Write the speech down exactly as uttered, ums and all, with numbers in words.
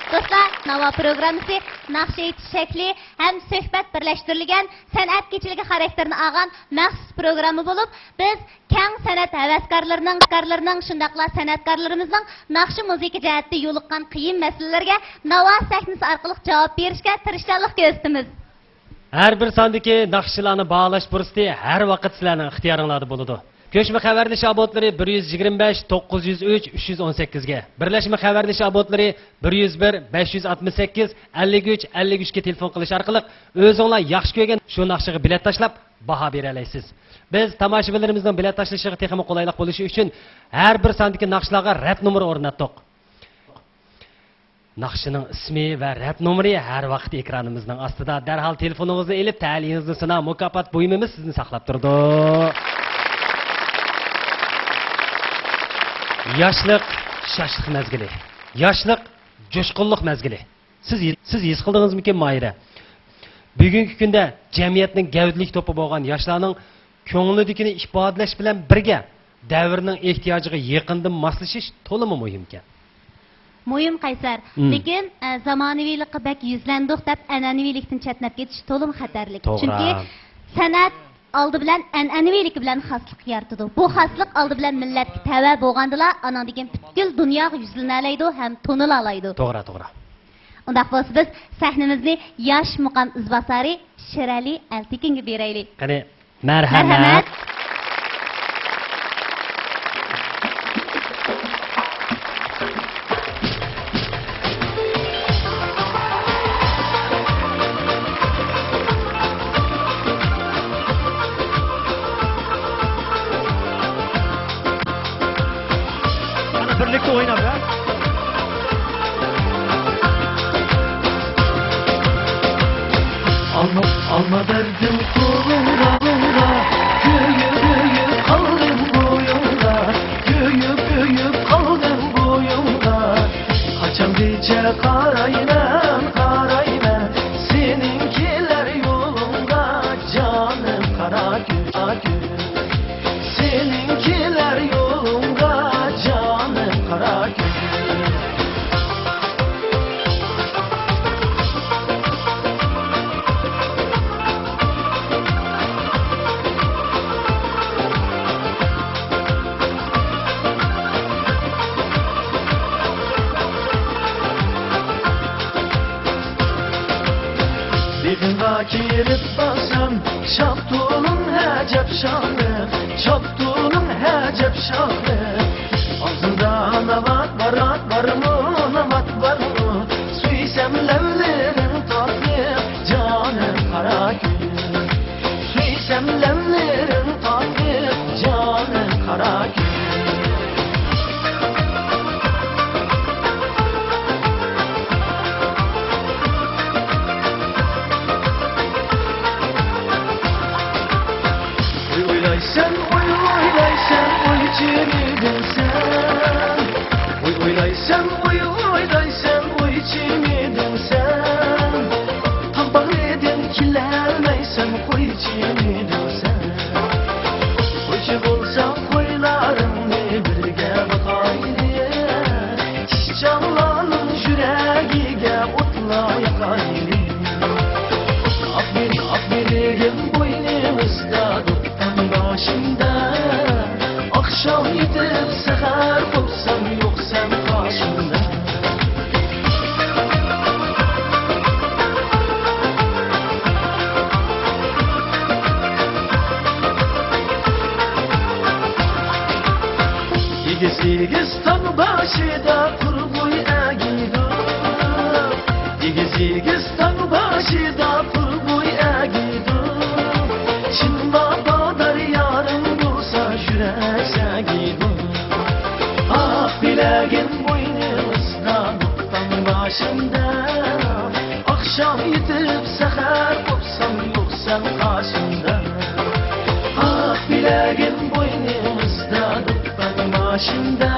دوستلار، ناۋا پروگراممىسى ناخشا ئېيتىش شەكلى ھەم سۆھبەت بىرلەشتۈرۈلگەن سەنئەت كېچىلىكى خاراكتېرىنى ئالغان مەخسۇس پروگرامما بولۇپ، بىز كەڭ سەنئەت ھەۋەسكارلىرىنىڭ، كارلىرىنىڭ، شۇنداقلا سەنئەتكارلىرىمىزنىڭ ناخشا مۇزىكا جەھەتتە يولۇققان قىيىن مەسىلىلىرىگە ناۋا سەھنىسى ئارقىلىق جاۋاب بېرىشكە تىرىشچانلىق كۆرسىتىمىز. ھەر بىر ساندىكى ناخشىلارنى باھالاش پۇرسىتى ھەر ۋاقىت سىلەرنىڭ ئىختىيارىڭلاردا بولىدۇ. كۆچمە خەۋەرلىشىش ئابونتلىرى بىر يۈز يىگىرمە بەش، توققۇز يۈز ئۈچ، ئۈچ يۈز ئون سەككىزگە، بىرلەشمە خەۋەرلىشىش ئابونتلىرى بىر يۈز بىر، بەش يۈز ئاتمىش سەككىز، ئەللىك ئۈچ، ئەللىك ئۈچكە تېلېفون قىلىش ئارقىلىق ئۆزۈڭلار ياخشى كۆرگەن شۇ ناخشىغا بىلەت تاشلاپ، باھا بېرەلەيسىز. بىز تاماشىبىنلىرىمىزنىڭ بىلەت تاشلىشىغا تېخىمۇ قولايلىق بولۇشى ئۈچۈن ھەر بىر ساندىكى ناخشىلارغا رەت نومۇرى ئورناتتۇق. ناخشىنىڭ ئىسمى ۋە رەت نومۇرى ھەر ۋاقىت ئېكرانىمىزنىڭ ئاستىدا. دەرھال تېلېفونىڭىزنى ئېلىپ، تەلىيىڭىزنى سۇنۇڭ، مۇكاپات بۇيۇمىمىز سىزنى ساقلاپ تۇرىدۇ. ياشلىق شاشلىق مەزگىلى. ياشلىق جۇشقۇنلۇق مەزگىلى. سىز، سىز ھېس قىلدىڭىزمىكىن، ماھىرە؟ بۈگۈنكى كۈندە جەمئىيەتنىڭ گەۋدىلىك توپى بولغان ياشلارنىڭ كۆڭلىدىكىنى ئىپادىلەش بىلەن بىرگە، دەۋرنىڭ ئېھتىياجىغا يېقىندىن ماسلىشىش تولىمۇ مۇھىمكەن. مۇھىم، قەيسەر. مم. لېكىن، ئە، زامانىۋىلىققا بەك يۈزلەندۇق دەپ، ئەنئەنىۋىلىكتىن چەتنەپ كېتىش تولىمۇ خەتەرلىك. توغرا. چۈنكى سەنئەت ئالدى بىلەن ئەنئەنىۋىلىكى بىلەن خاسلىق يارىتىدۇ. بۇ خاسلىق ئالدى بىلەن مىللەتكە تەۋە بولغاندىلا، ئانىڭدىن كېيىن پۈتكۈل دۇنياغا يۈزلىنەلەيدۇ ھەم تونۇلالايدۇ. توغرا، توغرا. ئۇنداق بولسا، بىز سەھنىمىزنى ياش مۇقام ئىزباسارى شىرئەلى ئەلتېكىنگە بېرەيلى. قېنى، مەرھەمەت. مەرھەمەت. قانا، بىرلىكتە ئويناپ، ھە؟ ئالما، ئالما بەردىم قولۇڭغا، قولۇڭغا، كۆيۈپ، كۆيۈپ قالدىم بويۇڭغا، كۆيۈپ، كۆيۈپ قالدىم بويۇڭغا. قاچانغىچە قارايمەن، قارايمەن سېنىڭ كېلەر يولۇڭغا، جانىم قارا كۆز، قارا كۆز. سېنىڭ كېلەر يولۇڭغا، جانىم قارا كۆز. بېغىڭغا كىرىپ بارسام، شاپتۇلۇڭ ئەجەب شاخلىق، شاپتۇلۇڭ ئەجەب شاخلىق. ئاغزىڭدا ناۋات بار، بارمۇ، ناۋات بارمۇ؟ سۆيسەم لەۋلىرىڭ تاتلىق، جانىم قارا كۆز. سۆيسەم لەۋلىرىڭ تاتلىق، جانىم قارا كۆز. ئوي ئويلايسەن، ئوي ئويلايسەن، ئوي جىمىدىڭ سەن. ئوي ئويلايسەن، ئوي ئويلايسەن، ئوي جىمىدىڭ سەن. تاغ باغرىدىن كېلەلمەيسەن، قوي جىمىدىڭ سەن. قويچى بولساڭ قويلارىڭنى بىرگە باقايلى. ئىشچانلارنىڭ يۈرەكلىرىگە ئوتلار ياقايلى. ئاق بىر، ئاق بىرگىم بوينىمىزدا، دوپپام باشىمدا. ئاخشام يېتىپ سەھەر قوپسام، يوقسەن قاشىمدا. ئېگىز-ئېگىز تاغ باشىدا قۇر بوي ئەگىدۇ. ئېگىز-ئېگىز تاغ باشىدا قۇر بوي ئەگىدۇ. چىن ۋاپادار يارىڭ بولسا يۈرەك سەگىدۇ. ئاق بىلەگىم بوينۇڭدا، نۇقتاڭ باشىمدا. ئاخشام يېتىپ سەھەر قوپسام، يوقسەن قاشىمدا. ئاق بىلەگىم بوينۇڭدا، نۇقتاڭ باشىمدا.